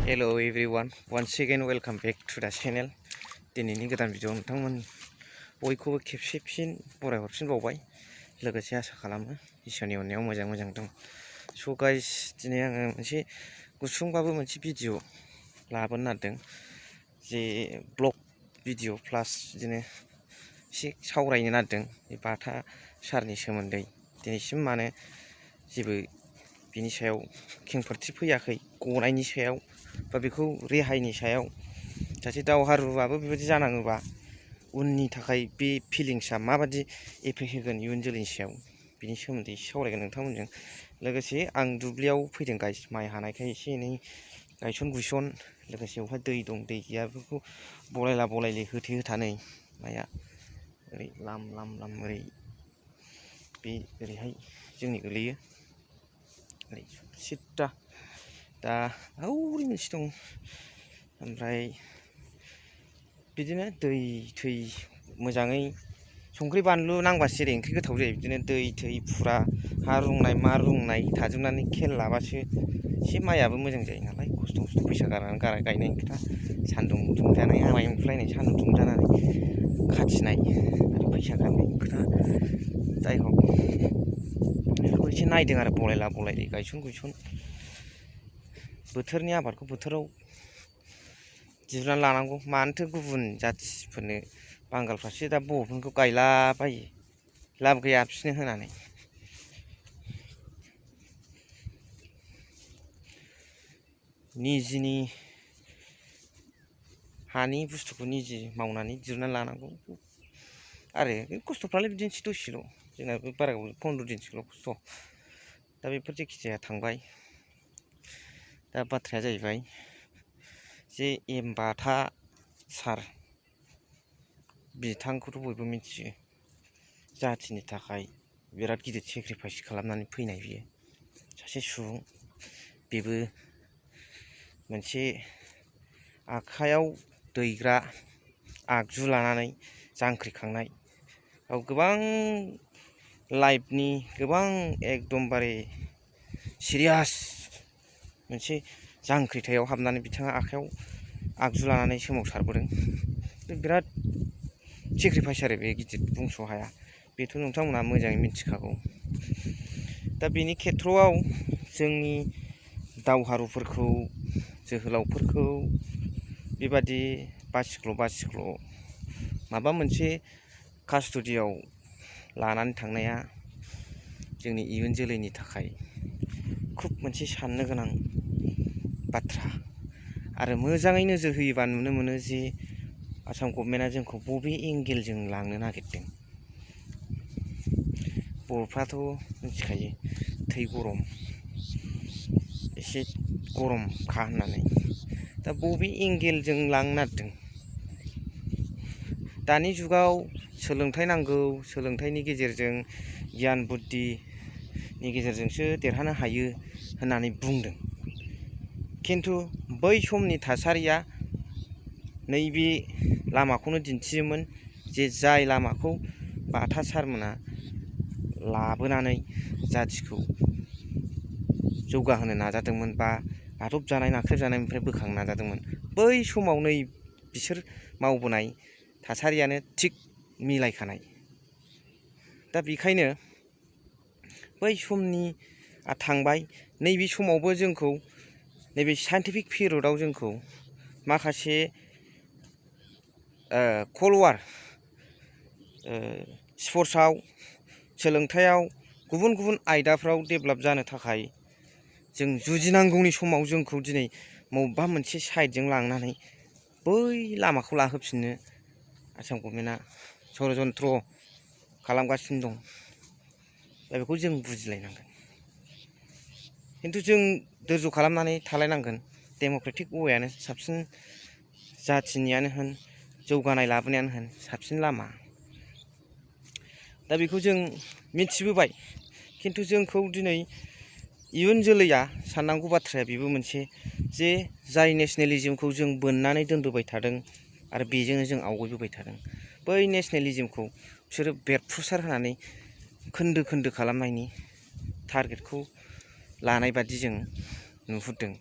Hello everyone, once again welcome back to the channel. दिनैनि गोदान video नोंथांमोन बयखौबो खेबसे फिन बरायहरफिनबावबाय। लोगोसे आसा खालामो इसोरनि अननायाव मोजां दं। स' गाइस, दिनै आङो मोनसे गुसुंबाबो मोनसे भिडिअ लाबोनो नागिरदों, जे ब्लग भिडिअ प्लास बिदिनो एसे सावरायनो नागिरदों बे बाथा सारनि सोमोन्दै। दिनैसिम मानो जेबो बिनि सायाव खेंफोरथि फैयाखै, गनायनि सायाव बा बेखौ रेहायनि सायाव। सासे दावहारुआबो बेबायदि जानाङोबा उननि थाखाय बे फिलिंसआ माबादि एफेक्ट होगोन इयुन जोलैनि सायाव, बिनि सोमोन्दै एसे सावरायगोन नोंथांमोनजों। लोगोसे आं दुब्लियाव फैदों गाइस, माइ हानायखाय एसे एनै गायसन गुयसन, लोगोसे बेवहाय दै दं दै गैया बेफोरखौ बलायला बलायलि होथे होथानै माइआ ओरै लाम ओरै बे ओरैहाय जोंनि गोलैयो, ओरै सिद्दा दा हौरै मोनसे दं। ओमफ्राय बिदिनो दै थै मोजाङै संख्रि बानलु नांबासो जेरै ओंख्रि गोथाव जायो, बिदिनो दै थै फुरा हा रुंनाय मा रुंनाय थाजोबनानै खेल लाबासो एसे माइआबो मोजां जायो नालाय। खस्थ' फैसा गारनानै गायनायनि खोथा, सान्दुं दुंजानाय आमाय मोनफ्लायनाय सान्दुं दुंजानानै खाथिनाय आरो फैसा गारनायनि खोथा। जाय हक बेखौ एसे नायदों आरो बलायला बलायलि गायसन गुयसन। बोथोरनि आबादखौ बोथोराव दिहुननानै लानांगौ। मानोथो गुबुन जाथिफोरनो बांगालफ्रासो दा बर'फोरखौ गायलाबायो, लाब गैया बिसोरनो होनानै। निजिनि हानि बुस्थुखौ निजे मावनानै दिहुननानै लानांगौ आरो खस्थ'फ्रालाय बिदिनोसै दसेल', जोंनाबो बारा 15 दिनसोल' खस्थ'। दा बेफोर जेखि जाया थांबाय। दा बाथ्राया जाहैबाय जे एम बाथा सार, बिथांखौथ' बयबो मिथियो, जाथिनि थाखाय बिराद गिदिर सेक्रिफाइस खालामनानै फैनाय बियो सासे सुबुं। बेबो मोनसे आखाइयाव दैग्रा आगजु लानानै जांख्रिखांनाय, बेयाव गोबां लाइफनि गोबां एकदमबारे सिरियास मोनसे जांख्रिथायाव हाबनानै बिथाङा आखाइयाव आगजु लानानै सोमावसारबोदों। बिराद सेक्रिफाइस आरो बे गिदिर बुंस' हाया, बेथ' नोंथांमोनहा मोजाङै मिथिखागौ। दा बेनि खेथ्र'आव जोंनि दावहारुफोरखौ, जोहोलावफोरखौ बेबादि बासिख्ल' माबा मोनसे कास्ट'डियाव लानानै थांनाया जोंनि इयुन जोलैनि थाखाय खुब मोनसे साननो गोनां बाथ्रा। आरो मोजाङै नोजोर होयोबा नुनो मोनो जे आसाम गभर्नमेन्टआ जोंखौ बबे एंगेलजों लांनो नागिरदों। बर'फ्राथ' मिथिखायो थै गरम, एसे गरमखा होननानै। दा बबे एंगेलजों लांनो नागिरदों? दानि जुगाव सोलोंथाइ नांगौ, सोलोंथाइनि गेजेरजों गियान बुद्धिनि गेजेरजोंसो देरहानो हायो होननानै बुंदों। खिन्थु बै समनि थासारिया नैबे लामाखौनो दिन्थियोमोन, जे जाय लामाखौ बाथा सारमोना लाबोनानै जाथिखौ जौगाहोनो नाजादोंमोन बा गादबजानाय नाख्रेबजानायनिफ्राय बोखांनो नाजादोंमोन, बै समाव नै बिसोर मावबोनाय थासारियानो थिग मिलायखानाय। दा बेखायनो बै समनि थांबाय, नैबे समावबो जोंखौ नैबे साइन्टिफिक पिरियडआव जोंखौ माखासे कल्ड वार, स्पर्ट्सआव, सोलोंथायाव, गुबुन आयदाफ्राव डेभेलप जानो थाखाय जों जुजिनांगौनि समाव जोंखौ दिनै बबेबा मोनसे साइडजों लांनानै बै लामाखौ लाहोफिननो आसाम गभर्नमेन्टआ षड़यन्त्र खालामगासिनो दं। दा बेखौ जों बुजिलायनांगोन। खिन्थु जों धैर्य खालामनानै थालायनांगोन। डेम'क्रेटिक वेयानो साबसिन, जाथिनियानो होन, जौगानाय लाबोनायानो होन, साबसिन लामा। दा बेखौ जों मिथिबोबाय। खिन्थु जोंखौ दिनै इयुन जोलैया साननांगौ बाथ्राया बेबो मोनसे, जे जाय नेसनेलिज्मखौ जों बोननानै दोनबोबाय थादों आरो बेजोंनो जों आवगायबोबाय थादों, बै नेसनेलिज्मखौ बिसोरो बेरफ्रुसार होनानै खोन्दो खालामनायनि टारगेटखौ लानाय बादि जों नुहुरदों।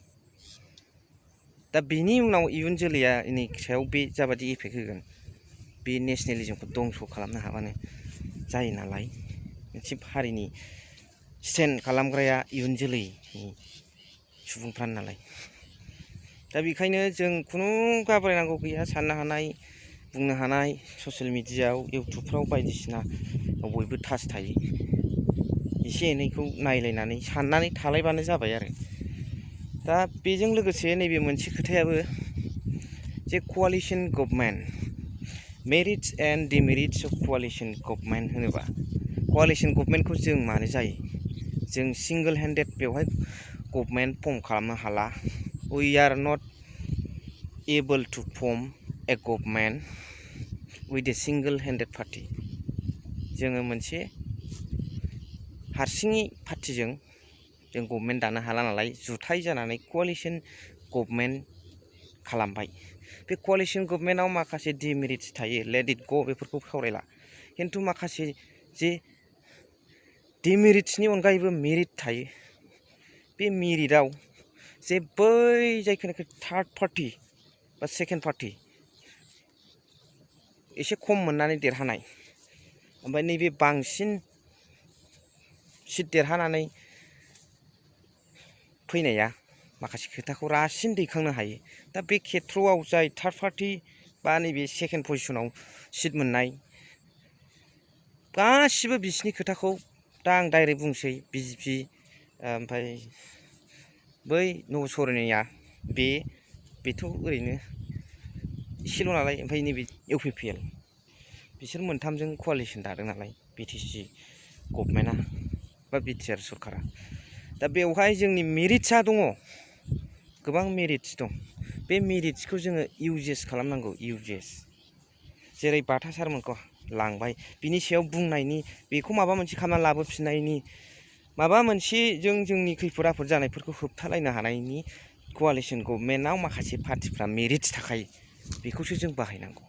दा बिनि उनाव इयुन जोलैयानि सायाव बे जाबादि इफेक्ट होगोन बे नेसनेलिजमखौ दंस' खालामनो हाबानो जायो नालाय मोनसे हारिनि स्टेन्ड खालामग्राया इयुन जोलैनि सुबुंफ्रानो नालाय दा बेखायनो जों खुनु घाबरायनांगौ गैया साननो हानाय बुंनो हानाय ससियेल मिडियायाव इउटुबफ्राव बायदिसिना बयबो टाच थायो एसे एनैखौ नायलायनानै साननानै थालायबानो जाबाय आरो दा बेजों लोगोसे नैबे मोनसे खोथायाबो जे coalition government merits and demerits of coalition government होनोबा क'आलिसन गभर्नमेन्टखौ जों मानो जायो जों सिंगोल हेन्डेड बेवहाय गभर्नमेन्ट फर्म खालामनो हाला we are not able to form a government with a single handed party जोङो मोनसे हारसिङै पार्टिजों जों गभर्नमेन्ट दानो हाला नालाय जुथाइ जानानै क'आलिसन गभर्नमेन्ट खालामबाय बे क'आलिसन गभर्नमेन्टआव माखासे डिमेरिट्स थायो लेट इट ग बेफोरखौ सावरायला खिन्थु माखासे जे डिमेरिट्सनि अनगायैबो मेरिट थायो बे मेरिटआव जे बै जायखिनाखि थार्ड पार्टि बा सेकेन्ड पार्टि एसे खम मोननानै देरहानाय ओमफ्राय नैबे बांसिन सिट देरहानानै फैनाया माखासे खोथाखौ रासिन दैखांनो हायो दा बे खेथ्रआव जाय थार्ड पार्टि बा नैबे सेकेन्ड पजिशनाव सिट मोननाय गासिबो बिसिनि खोथाखौ दा आं डाइरेक्ट बुंसै बिजेपि ओमफ्राय बै नब' सरनिया बेथ' ओरैनो एसेल' नालाय ओमफ्राय नैबे इउपिपिएल बिसोर मोनथामजों क'आलिसन दादों नालाय बिटिसि गभर्नमेन्टआ बा बिटिआर सरकारा दा बेवहाय जोंनि मेरिट्सआ दङ गोबां मेरिट्स दं बे मेरिट्सखौ जोङो इउजेस खालामनांगौ इउजेस जेरै बाथा सारमोनखौ लांबाय बिनि सायाव बुंनायनि बेखौ माबा मोनसे खालामना लाबोफिननायनि माबा मोनसे जोंनि खैफोद आफोद जानायफोरखौ होबथालायनो हानायनि क'आलिसन गभर्नमेन्टआव माखासे पार्टिफ्रा मेरिट्स थाखायो बेखौसो जों बाहायनांगौ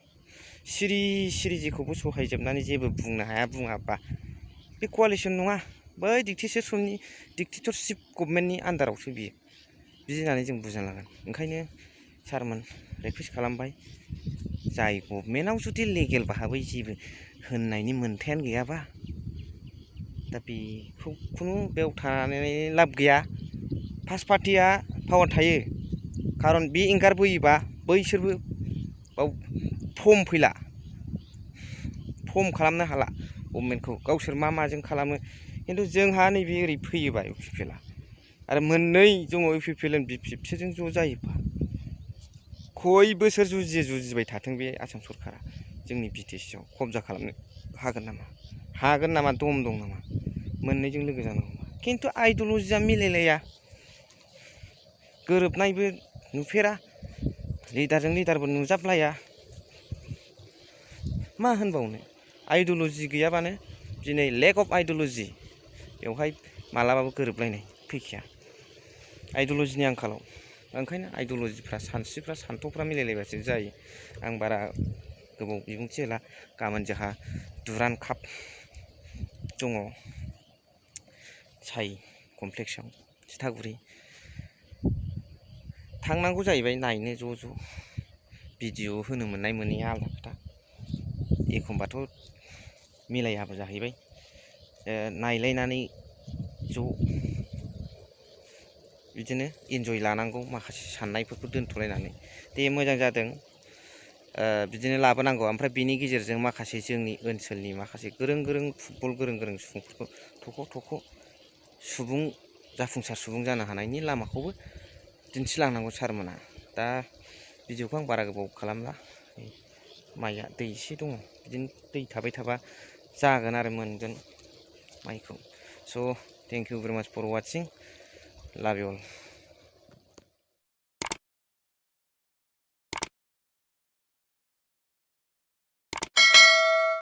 सिरि सिरि जेखौबो सहायजोबनानै जेबो बुंनो हाया बुङाबा बे क'आलिसन नङा बै डिक्टेटरशिप गभर्नमेन्टनि आन्दारावसो बियो बिदि होननानै जों बुजिना लागोन ओंखायनो सारमोन रिकुवेस्ट खालामबाय जाय गभर्नमेन्टआव जुदि लिगेल भाबै जेबो होननायनि मोन्थायानो गैयाबा दा बेखौ खुनु बेयाव थानानै लाब गैया फार्स्ट पार्टिया पावार थायो खारन बे एंगारबोयोबा बैसोरबो बाव फर्म फैला फर्म खालामनो हाला गभर्नमेन्टखौ गावसोर माजों खालामो खिन्थु जोंहा नैबे ओरै फैयोबा इउपिपिएलआ आरो मोननै दङ इउपिपिएल एन्ड बिजेपिजों ज' जायोबा खय बोसोर जुजिबाय थाथों बे आसाम सरकारा जोंनि बिटिसिआव कब्जा खालामनो हागोन नामा दम दं नामा मोननैजों लोगो जानांगौ खिन्थु आइडिअलजिया मिलायलाया गोरोबनायबो नुफेरा लिडारजों लिडारबो नुजाबलाया मा होनबावनो आइडिअलजि गैयाबानो दिनै लेक अफ आइडिअलजि बेवहाय मालाबाबो गोरोबलायनाय फैखाया आइडिअलजिनि आंखालाव ओंखायनो आइडिअलजिफ्रा सानस्रिफ्रा सान्थौफ्रा मिलायलायबासो जायो आं बारा गोबाव बिबुंथि होला गाबोन जोंहा दुरान काप दङ साइ कमप्लेक्सआव थिथागुरि थांनांगौ जाहैबाय नायनो ज' ज' भिडिअ होनो मोननाय मोनैया आलादा खोथा एखमबाथ' मिलायाबो जाहैबाय नायलायनानै ज' बिदिनो इन्जय लानांगौ माखासे साननायफोरखौ दोनथ'लायनानै दे मोजां जादों बिदिनो लाबोनांगौ ओमफ्राय बिनि गेजेरजों माखासे जोंनि ओनसोलनि माखासे गोरों फुटबल गोरों सुबुंफोरखौ थख' सुबुं जाफुंसार सुबुं जानो हानायनि लामाखौबो दिन्थिलांनांगौ सारमोना दा भिडिअखौ आं बारा गोबाव खालामला माइया दै एसे दङ बिदिनो दै थाबाय थाबा जागोन आरो मोनगोन माइखौ स' थेंक इउ भेरि माच फर वाचिं लाभ इउ अल